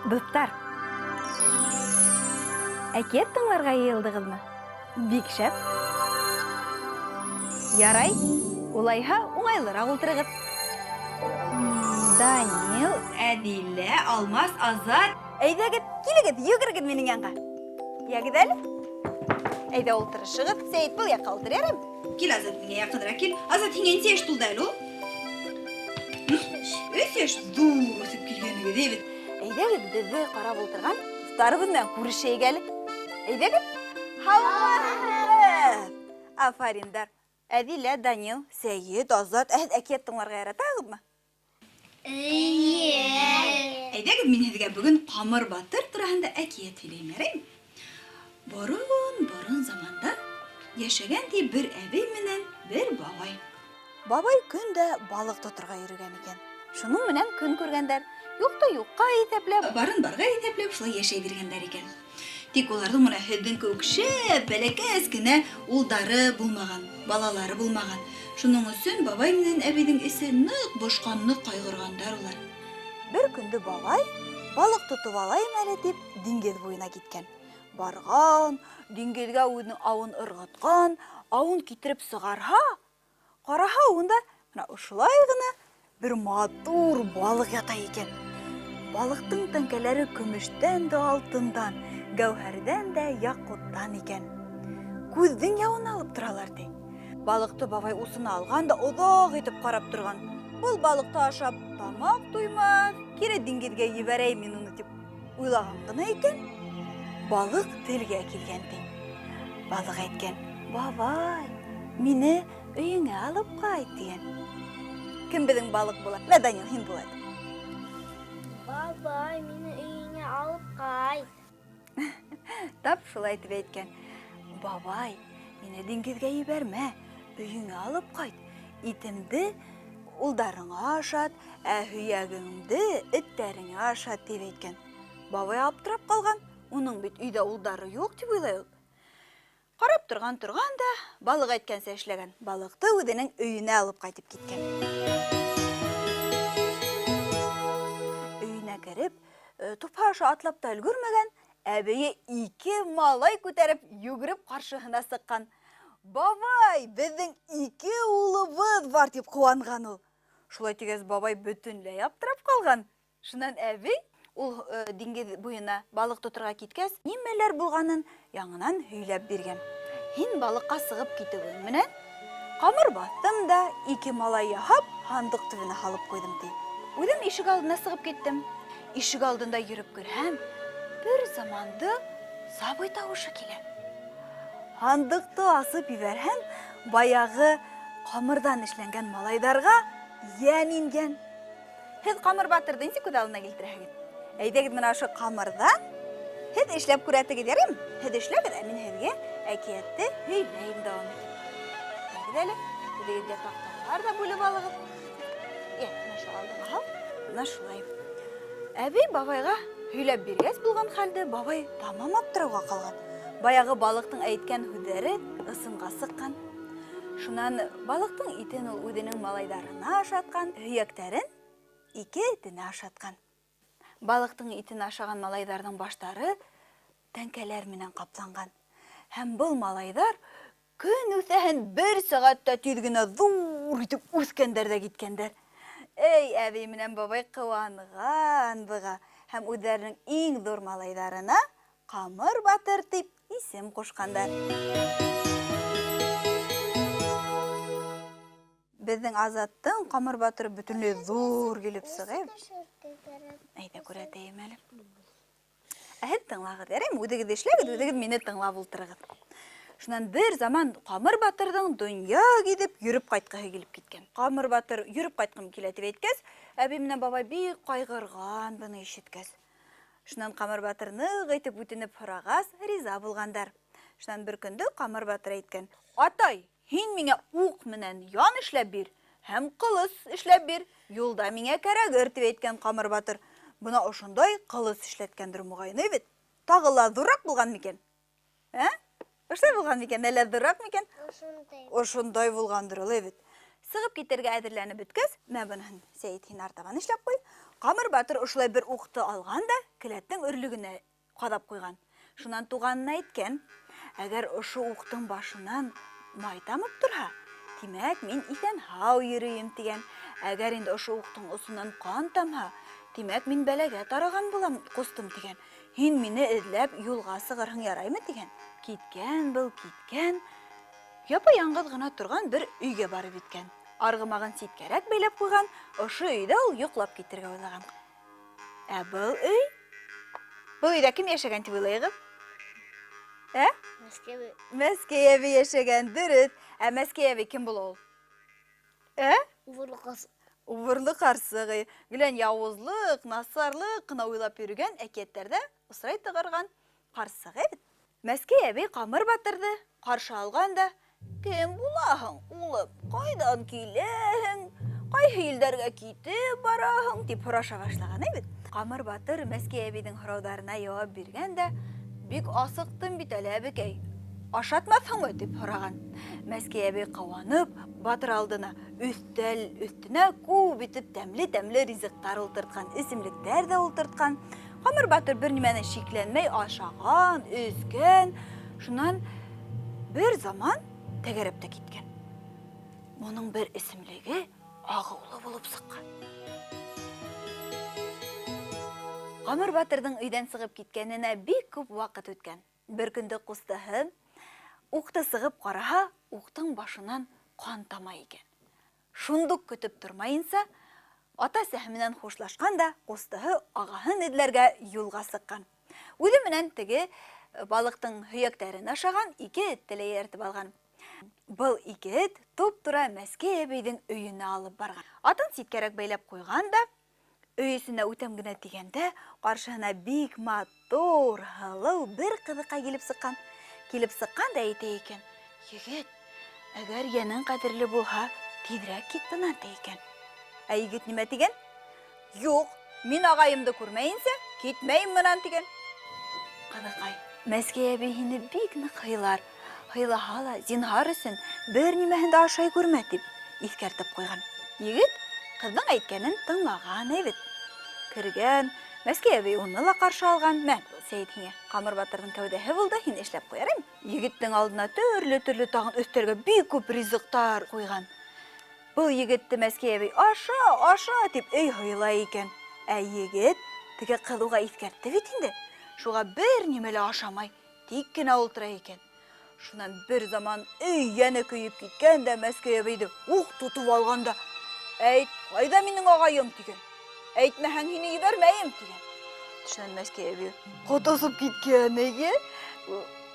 Дуҫтар, әкиәт тыңларға йыйылдығыҙмы? Бик шәп. Ярай, улайһа уңайлыраҡ ултырығыҙ. Данил, Әдилә, Алмаз, Азат. Әйҙәгеҙ, килегеҙ, йүгерегеҙ минең янға. Йәгеҙ әле. Әйҙә ултырышығыҙ. Сәйет, был яҡҡа ултыр, яраймы? Кил, Азат, миңә яҡыныраҡ кил. Азат, һиңә нисә йәш тулды әле ул? Өс йәш. Ҙур үҫеп килгәнегеҙ, әйбәт. Әйҙәгеҙ, беҙҙе ҡарап ултырған дуҫтарыбыҙ менән күрешәйек әле. Әйҙәгеҙ. Һаумыһығыҙ! Афариндар. Әдилә, Данил, Сәйет, Азат, ә һеҙ әкиәт тыңларға яратаһығыҙмы? Эйе. Әйҙәгеҙ, мин һеҙгә бөгөн Ҡамыр батыр тураһында әкиәт һөйләйем, яраймы? Борон-борон заманда яшәгән ти бер әбей менән бер бабай. Бабай көн дә балыҡ тоторға йөрөгән икән. Шуның менән көн күргәндәр. Юҡты юҡҡа иҫәпләп, барын барға иҫәпләп шулай йәшәй биргәндәр икән. Тик уларҙың менә һеҙҙең кеүек шәп, бәләкәс кенә улдары булмаған, балалары булмаған. Шуның өсөн бабай менән әбейҙең эсе ныҡ бошҡан, ныҡ ҡайғырғандар улар. Бер көндө бабай, балыҡ тотоп алайым әле дип, диңгеҙ буйына киткән. Барған, диңгеҙгә үҙенең ауын ырғытҡан, ауын китереп сығарһа, Ҡараһа, унда менә ошолай ғына бер матур балыҡ ята икән. Балыҡтың тәңкәләре көмөштән дә алтындан, гәүһәрҙән дә яҡуттан икән. Күҙҙең яуын алып торалар, ти. Балыҡты бабай усына алған да оҙаҡ итеп ҡарап торған. Был балыҡты ашап тамаҡ туймаҫ, кире диңгеҙгә ебәрәйем мин уны, тип уйлаған ғына икән, балыҡ телгә килгән, ти. Балыҡ әйткән, бабай, мине өйөңә алып ҡайт, тигән. Кем беҙҙең балыҡ була? Мә, Данил, һин була. Бабай, мине өйөңә алып ҡайт. Тап шулай итеп әйткән. Бабай, мине диңгеҙгә ебәрмә, өйөңә алып ҡайт. Итемде улдарыңа ашат, ә һөйәгеңде эттәреңә ашат, тип әйткән. Бабай аптырап ҡалған. Уның бит өйҙә улдары юҡ, тип уйлай ул. Ҡарап торған-торған да, балыҡ әйткәнсә эшләгән. Балыҡты үҙенең өйөнә алып ҡайтып киткән. Өйөнә кереп, э, тупһа аша атлап та өлгөрмәгән, әбейе ике малай күтәреп йүгереп ҡаршыһына сыҡҡан. Бабай, беҙҙең ике улыбыҙ бар, тип ҡыуанған ул. Шулай тигәс, бабай бөтөнләй аптырап ҡалған. Шунан әбей ул диңгеҙ буйына балыҡ тоторға киткәс, нимәләр булғанын яңынан һөйләп биргән. Һин балыҡҡа сығып китеүең менән ҡамыр баҫтым да, ике малай яһап, һандыҡ төбөнә һалып ҡуйҙым, ти. Үҙем ишек алдына сығып киттем. Ишек алдында йөрөп керһәм, бер заманды сабый тауышы килә. Һандыҡты асып ебәрһәм, баяғы ҡамырҙан эшләнгән малайҙарға йән ингән. Һеҙ ҡамыр батырҙы нисек күҙ алдына килтерәһегеҙ? Әйҙәгеҙ менә ошо ҡамырҙан һеҙ эшләп күрәтегеҙ, яраймы? Һеҙ эшләгеҙ, ә мин һеҙгә әкиәтте һөйләйем дауам итеп. Әйҙәгеҙ әле, үҙегеҙгә таҡталар ҙа бүлеп алығыҙ. Йә, менә шул алдыңа һал. Менә шулай. Әбей бабайға һөйләп биргәс булған хәлде бабай тамам аптырауға ҡалған. Баяғы балыҡтың әйткән һүҙҙәре ысынға сыҡҡан. Шунан балыҡтың итен ул үҙенең малайҙарына ашатҡан, һөйәктәрен ике этенә ашатҡан. Балыҡтың итен ашаған малайҙарҙың баштары тәңкәләр менән ҡапланған. Һәм был малайҙар көн үҫәһен бер сәғәттә тиҙ генә ҙур итеп үҫкәндәр ҙә киткәндәр. Эй, әбей менән бабай ҡыуанған быға һәм үҙҙәренең иң ҙур малайҙарына Ҡамыр батыр дип исем ҡушҡандар. Беҙҙең Азаттың ҡамыр батыры бөтөнләй ҙур килеп сыға. Әйҙә күрәтәйем әле. Ә һеҙ тыңлағыҙ, яраймы? Үҙегеҙ эшләгеҙ, үҙегеҙ мине тыңлап ултырығыҙ. Шунан бер заман Ҡамыр батырҙың донъя гиҙеп йөрөп ҡайтҡыһы килеп киткән. Ҡамыр батыр йөрөп ҡайтҡым килә тип әйткәс, әбей менән бабай бик ҡайғырған быны ишеткәс. Шунан Ҡамыр батыр ныҡ итеп үтенеп һорағас, риза булғандар. Шунан бер көндө Ҡамыр батыр әйткән: Атай, һин миңә уҡ менән ян эшләп бир һәм ҡылыс эшләп бир, юлда миңә кәрәгер, тип әйткән Ҡамыр батыр. Бына ошондай ҡылыс эшләткәндер моғайын, бит. Тағы ла ҙурыраҡ булған микән? Ә? Ошондай булған микән, әллә ҙурыраҡ микән? Ошондай. Ошондай булғандыр ул, бит. Сығып китергә әҙерләнеп бөткәс, мә быныһын, Сәйет, һин артабан эшләп ҡуй. Ҡамыр батыр ошолай бер уҡты алған да келәттең өрлөгөнә ҡаҙап ҡуйған. Шунан туғанына әйткән: "Әгәр ошо уҡтың башынан май тамып торһа, тимәк, мин иҫән-һау йөрөйөм", тигән. Әгәр инде ошо уҡтың осонан ҡан тамһа, тимәк, мин бәләгә тарыған булам, ҡустым, тигән. Һин мине эҙләп юлға сығырһың, яраймы, тигән. Киткән был, киткән. Япа-яңғыҙ ғына торған бер өйгә барып еткән. Арғымағын ситкәрәк бәйләп ҡуйған, ошо өйҙә ул йоҡлап китергә уйлаған. Ә был өй, был өйҙә кем йәшәгән тип уйлайығыҙ? Ә? Мәскәй. Мәскәй әбей йәшәгән, дөрөҫ. Ә Мәскәй әбей кем була ул? Ә? Убырлы ҡарсыҡ. Убырлы ҡарсыҡ. Гелән яуызлыҡ, насарлыҡ ҡына уйлап йөрөгән әкиәттәрҙә осрай торған ҡарсыҡ бит. Мәскәй әбей Ҡамыр батырҙы ҡаршы алған да, Кем булаһың, улым, ҡайҙан киләһең, ҡайһы илдәргә китеп бараһың, тип һораша башлаған бит. Ҡамыр батыр Мәскәй әбейҙең һорауҙарына яуап биргән дә, Бик асыҡтым бит әле, әбекәй, ашатмаҫһыңмы, тип һораған. Мәскәй әбей ҡыуанып, батыр алдына өҫтәл өҫтөнә күп итеп тәмле-тәмле ризыҡтар ултыртҡан, эсемлектәр ҙә ултыртҡан. Ҡамыр батыр бер нимәне шикләнмәй ашаған, эскән. Шунан бер заман тәгәрәп тә киткән. Моның бер эсемлеге ағыулы булып сыҡҡан. Ҡамыр батырҙың өйҙән сығып киткәненә бик күп ваҡыт үткән. Бер көндө ҡустыһы уҡты сығып ҡараһа, уҡтың башынан ҡан тама икән. Шундук көтөп тормайынса, ата-әсәһе менән хушлашҡан да ҡустыһы ағаһын эҙләргә юлға сыҡҡан. Үҙе менән теге балыҡтың һөйәктәрен ашаған ике этте лә эйәртеп алған. Был ике эт туп-тура Мәскәй әбейҙең өйөнә алып барған. Атын ситкәрәк бәйләп ҡуйған да, өй эсенә үтәм генә тигәндә, ҡаршыһына бик матур, һылыу бер ҡыҙыҡай килеп сыҡҡан. Килеп сыҡҡан да әйтә икән: Егет, әгәр йәнең ҡәҙерле булһа, тиҙерәк кит бынан, ти икән. Ә егет нимә тигән? Юҡ, мин ағайымды күрмәйенсә, китмәйем бынан, тигән. Ҡыҙыҡай, Мәскәй әбей һине бик ныҡ һыйлар. Һыйлаһа ла, зинһар өсөн, бер нимәһен дә ашай күрмә, тип иҫкәртеп ҡуйған. Егет ҡыҙҙың әйткәнен тыңлаған әйбит. Кергән, Мәскәй әбей уны ла ҡаршы алған. Мә, Сәйет, һиңә Ҡамыр батырҙың кәүҙәһе булды, һин эшләп ҡуяр. Егеттең алдына төрлө-төрлө тағын өҫтәргә бик күп ризыҡтар ҡуйған. Был егетте Мәскәй әбей аша, аша тип өй һыйлай икән. Ә егет теге ҡыҙ уға иҫкәртте бит инде. Шуға бер нимә лә ашамай, тик кенә ултыра икән. Шунан бер заман өй йәне көйөп киткән дә Мәскәй әбейҙе уҡ тотоп алған да, Әйт, ҡайҙа минең ағайым, тигән. Әйтмәһәң, һине ебәрмәйем, тигән. Шунан Мәскәй әбей ҡотосоп киткән, эйе.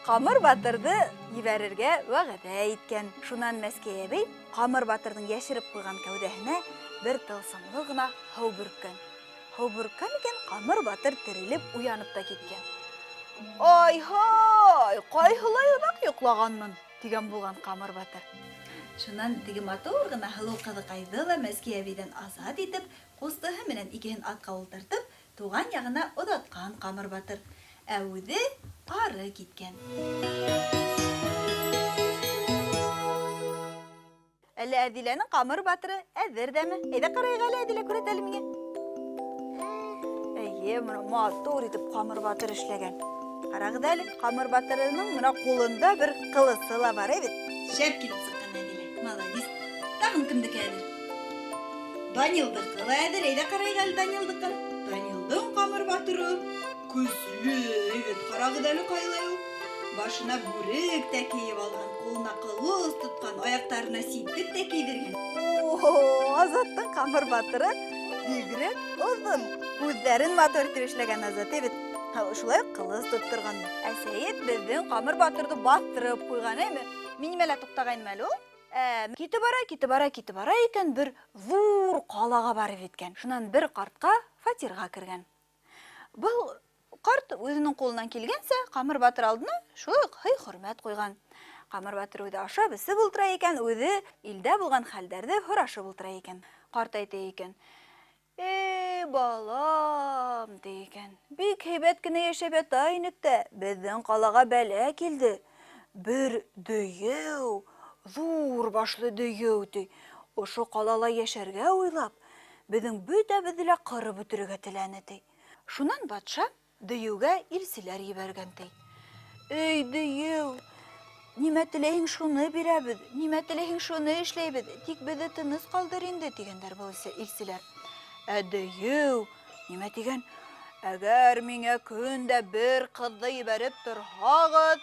Ҡамыр батырҙы ебәрергә вәғәҙә иткән. Шунан Мәскәй әбей Ҡамыр батырҙың йәшереп ҡуйған кәүҙәһенә бер тылсымлы ғына һыу бөрккән. Һыу бөрккән икән, Ҡамыр батыр терелеп уянып та киткән. Ай-һай, ҡайһылай оҙаҡ йоҡлағанмын, тигән булған Ҡамыр батыр. Шунан теге матур ғына һылыу ҡыҙыҡайҙы ла Мәскәй әбейҙән азат итеп, ҡустыһы менән икеһен атҡа ултыртып, туған яғына оҙатҡан Ҡамыр батыр. Ә үҙе ары киткән. Әллә Әҙиләнең Ҡамыр батыры әҙер ҙәме? Әйҙә ҡарайыҡ әле, Әҙилә, күрһәт әле миңә. Эйе, мына матур итеп Ҡамыр батыр эшләгән. Ҡарағыҙ әле, Ҡамыр батырының мына ҡулында бер ҡылысы ла бар, әйбит. Шәп килеп сыҡҡан, Әҙилә. Молодец. Тағын кемдеке әҙер? Данилдыҡы ла әҙер. Әйҙә ҡарайыҡ әле Данилдыҡын. Данилдың Ҡамыр батыры көслө, әйбит. Ҡарағыҙ әле, ҡайлай ул. Башына бүрек тә кейеп алған, ҡулына ҡылыс тотҡан, аяҡтарына ситек тә кейҙергән. О, Азаттың Ҡамыр батыры бигерәк оҙон. Күҙҙәрен матур итеп эшләгән Азат, әйбит. Шулай уҡ ҡылыс тотторған. Ә Сәйет беҙҙең Ҡамыр батырҙы баҫтырып ҡуйған, әйме? Мин нимәлә туҡтағайным әле ул? Ә, китеп бара, китеп бара, китеп бара икән, бер ҙур ҡалаға барып еткән. Шунан бер ҡартҡа фатирға кергән. Был ҡарт үҙенең ҡулынан килгәнсә Ҡамыр батыр алдына шулай уҡ һый-хөрмәт ҡуйған. Ҡамыр батыр үҙе ашап эсеп ултыра икән, үҙе илдә булған хәлдәрҙе һорашып ултыра икән. Ҡарт әйтә икән: Эй, балам, ти икән, бик һәйбәт кенә йәшәп ята инек тә, беҙҙең ҡалаға бәлә килде. Бер дөйөү, ҙур башлы дөйөү, ти, ошо ҡалала йәшәргә уйлап, Беҙҙең бөтәбеҙҙе лә ҡырып бөтөрөргә теләне, ти. Шунан батша дейеүгә илселәр ебәргән, ти. Эй, дейеү, нимә теләйһең, шуны бирәбеҙ, нимә теләйһең, шуны эшләйбеҙ, тик беҙҙе тыныс ҡалдыр инде, тигәндәр был илселәр. Ә дейеү нимә тигән? Әгәр миңә көн дә бер ҡыҙҙы ебәреп торһағыҙ,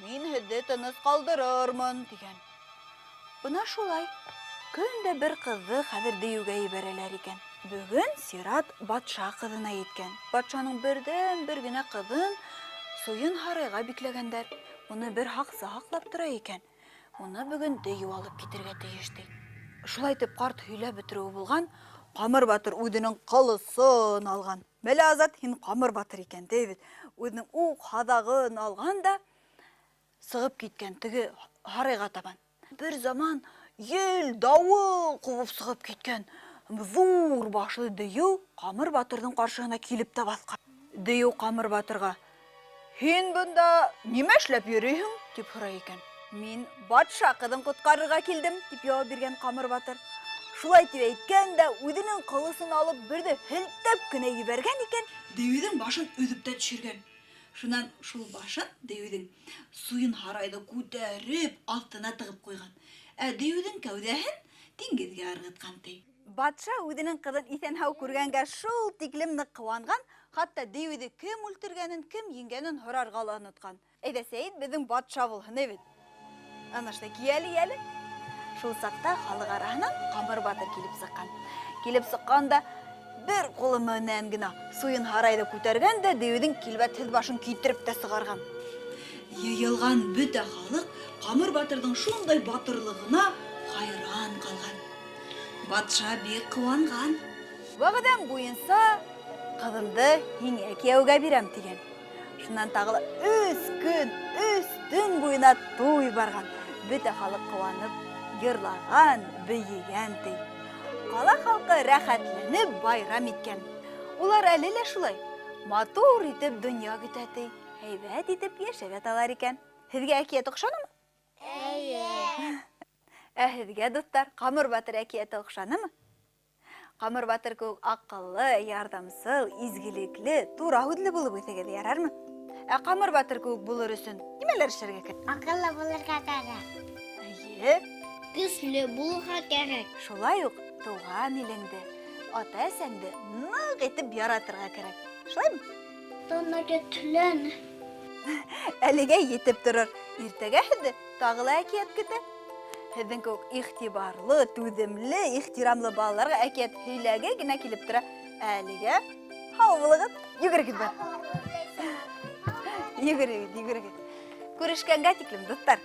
мин һеҙҙе тыныс ҡалдырырмын, тигән. Бына шулай. Көн дә бер ҡыҙҙы хәҙер дейеүгә ебәрәләр икән. Бөгөн сират батша ҡыҙына еткән. Батшаның берҙән-бер генә ҡыҙын суйын һарайға бикләгәндәр. Уны бер һаҡсы һаҡлап тора икән. Уны бөгөн дейеү алып китергә тейеш, ти. Шулай итеп ҡарт һөйләп бөтөрөүе булған, Ҡамыр батыр үҙенең ҡылысын алған. Мәлә, Азат, һин Ҡамыр батыр икән, ти бит. Үҙенең уҡ һаҙағын алған да сығып киткән теге һарайға табан. Бер заман ел, дауыл ҡубып сығып киткән. Ҙур башлы дейеү Ҡамыр батырҙың ҡаршыһына килеп тә баҫҡан. Дейеү Ҡамыр батырға: "Һин бында нимә эшләп йөрөйһөң?" – тип һорай икән. "Мин батша ҡыҙын ҡотҡарырға килдем", – тип яуап биргән Ҡамыр батыр. Шулай тип әйткән дә үҙенең ҡылысын алып берҙе һелтәп кенә ебәргән икән, дейеүҙең башын өҙөп тә төшөргән. Шунан шул башын дейеүҙең суйын һарайҙы күтәреп аҫтына тығып ҡуйған. Ә дейеүҙең кәүҙәһен диңгеҙгә ырғытҡан, ти. Батша үҙенең ҡыҙын иҫән-һау күргәнгә шул тиклем ныҡ ҡыуанған, хатта дейеүҙе кем үлтергәнен, кем еңгәнен һорарға ла онотҡан. Әйҙә, Сәйет беҙҙең батша булһын, бит. Ана шулай кейәле әле. Шул саҡта халыҡ араһынан Ҡамыр батыр килеп сыҡҡан. Килеп сыҡҡан да бер ҡулы менән генә суйын һарайҙы күтәргән дә дейеүҙең килбәтһеҙ башын китереп тә сығарған. Йыйылған бөтә халыҡ Ҡамыр батырҙың шундай батырлығына хайран ҡалған. Батша бик ҡыуанған. Вәғәҙәм буйынса ҡыҙымды һиңә кейәүгә бирәм, тигән. Шунан тағы ла өс көн, өс төн буйына туй барған. Бөтә халыҡ ҡыуанып йырлаған, бейегән, ти. Ҡала халҡы рәхәтләнеп байрам иткән. Улар әле лә шулай матур итеп донъя көтә, ти. Һәйбәт итеп йәшәп яталар икән. Һеҙгә әкиәт оҡшанымы? Эйе. Ә һеҙгә, дуҫтар, Ҡамыр батыр әкиәте оҡшанымы? Ҡамыр батыр кеүек аҡыллы, ярҙамсыл, изгелекле, тура һүҙле булып үҫегеҙ, ярармы? Ә Ҡамыр батыр кеүек булыр өсөн нимәләр эшләргә кәрәк? Аҡыллы булырға кәрәк. Эйе. Көслө булырға кәрәк. Шулай уҡ тыуған илеңде, ата-әсәңде ныҡ итеп яратырға кәрәк. Шулаймы? Тоннага түлән. Әлегә етеп торор. Иртәгә һеҙҙе тағы ла әкиәт көтә. Һеҙҙең кеүек иғтибарлы, түҙемле, ихтирамлы балаларға әкиәт һөйләге генә килеп тора. Әлегә һау булығыҙ. Йүгерегеҙ бар. Йүгерегеҙ, йүгерегеҙ. Күрешкәнгә тиклем, дуҫтар.